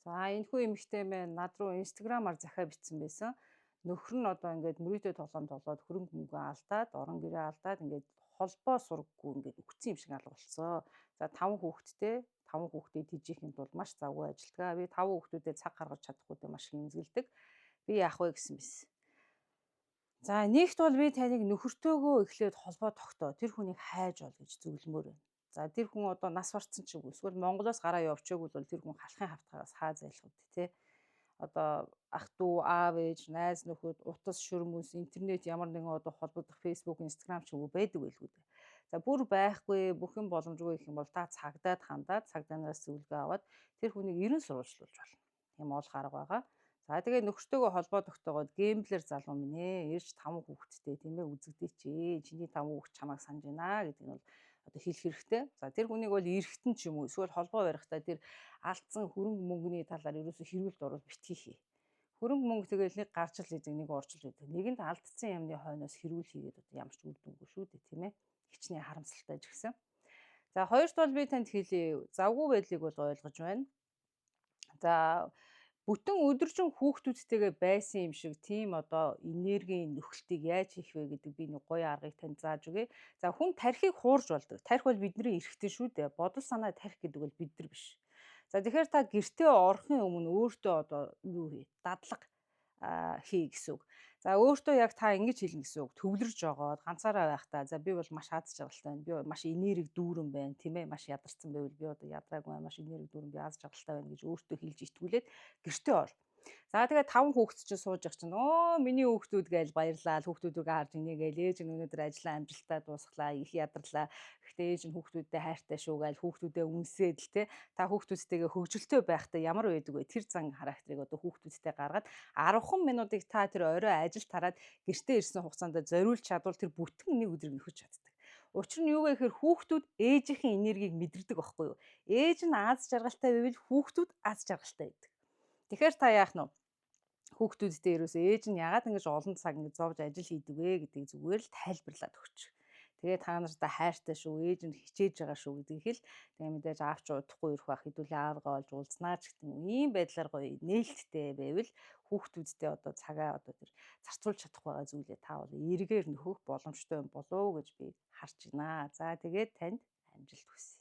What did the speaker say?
За, энэ хүү эмэгтэй маань над руу Instagram-аар захиа бичсэн байсан. Нөхөр нь одоо ингээд мөрийтэй тоглоом тоглоод хөрөнгө мөнгө алдаад, орон гэрээ алдаад, ингээд холбоо сургаггүй ингээд үхсэн юм шиг алга болцсон. За, таван хүүхэдтэй, таван хүүхдээ тэжээхийн тулд маш завгүй ажилтгаа. Би таван хүүхдүүдэд цаг гаргаж чадахгүй маш хэмзэгэлдэг. Би яах вэ гэсэн биз. За, нэгт бол би таныг нөхөртөөгөө эхлээд холбоо тогтоо. Тэр хүнийг хайж ол гэж зөвлөмөр байна. За, тэр хүн одоо нас барцсан ч үгүй. Эсвэл Монголоос гараа явчихаагүй бол тэр хүн халахын хавтгаараас хаа зайлах вэ те. Одоо ах дүү, аав ээж, найз нөхөд, утас, шөрмөс, интернет ямар нэгэн одоо холбогдох Facebook, Instagram ч үгүй байдаг байлгүй дээ. За, бүр байхгүй, бүх юм боломжгүй гэх юм бол та цагдаад хандаад, цагдаа нараас зөвлөгөө аваад тэр хүнийг ерөн сурвалжлуулж болно. Тийм ол арга байгаа. За, тэгээ нөхөртөөгөө холбоо тогтоогоод gambler залуу минь ээ, ирж таван хүүхэдтэй, тийм ээ, үзэгдээч ээ. Чиний таван хүүхэд чамайг санаж байна гэдэг нь бол одоо хэлэх хэрэгтэй. За, тэр хүнийг бол эргэтэн ч юм уу эсвэл холбоо барихтаа тэр алдсан хөрөнгө мөнгөний талаар ерөөсө хэрүүлд орвол битгий хий. Хөрөнгө мөнгө тэгэл нэг гарч л идэг, нэг орж л идэг. Нэгэнд алдсан юмны хойноос хэрүүл хийгээд одоо ямар ч үр дүнгүй шүү дээ, тийм ээ. Хичнээн харамсалтай ч гэсэн. За, хоёрт бол би танд хэлье. Завгүй байдлыг бол ойлгож байна. За, бүтэн өдөржин хүүхдүүдтэйгээ байсан юм шиг тийм одоо энергийн нөхөлтийг яаж хийх вэ гэдэг би нэг гоё аргыг танд зааж өгье. За, хүн тархийг хуурж болдог. Тархи бол бидний эрхтэн шүү дээ. Бодол санаа, тархи гэдэг бол бид нар биш. За, тэгэхээр та гэртээ орохын өмнө өөртөө одоо юу хий? Дадлага хий гэсэн үг. За, өөртөө яг та ингэж хэлнэ гэсэн үг. Төвлөрж жогоод ганцаараа байхдаа, за, би бол маш аз жаргалтай байна. Би маш энерги дүүрэн байна, тийм ээ. Маш ядарсан байвал би одоо ядраагүй байна. Маш энерги дүүрэн, би аз жаргалтай байна гэж өөртөө хэлж итгүүлээд гэртээ ор. За, тэгээ таван хүүхэд чинь сууж явах чинь оо миний хүүхдүүд гээл баярлаа. Хүүхдүүдийг харж инээгээл, ээж нь өнөөдөр ажиллаа амжилттай дуусглаа, их ядарлаа. Гэхдээ ээж нь хүүхдүүдтэй хайртай шүү гээл хүүхдүүдээ үнсээд л те, та хүүхдүүдтэйгээ хөгжилтэй байхдаа ямар байдаг вэ? Тэр зан характерыг одоо хүүхдүүдтэй гаргаад 10 минутыг та тэр орой ажил тараад гэртээ ирсэн хугацаанд зориулж чадвал тэр бүтэн нэг өдрийг нөхөж чаддаг. Учир нь юу вэ гэхээр хүүхдүүд ээжийнхээ энергийг мэдэрдэг байхгүй юу? Ээж нь аз жаргалтай байвал хүүхдүүд аз жаргалтай байдаг. Тэгэхээр та яах нь вэ? Хүүхдүүдтэй ерөөсөө ээж нь ягаад ингэж олон цаг ингэж зовж ажил хийдэг вэ гэдгийг зүгээр л тайлбарлаад өгч. Тэгээ та нартай хайртай шүү, ээж нь хичээж байгаа шүү гэдгийг хэл. Тэгээ мэдээж аав ч удахгүй ирэх байх, хэдүүлээ аавгаа олж уулзнаа ч гэдэг юм. Ийм байдлаар гоё нээлттэй байвал хүүхдүүдтэй одоо цагаа одоо тэр зарцуулж чадах байгаа зүйлээ та бол эргээр нөхөх боломжтой юм болов уу гэж би харж байна. За, тэгээд танд амжилт хүсье.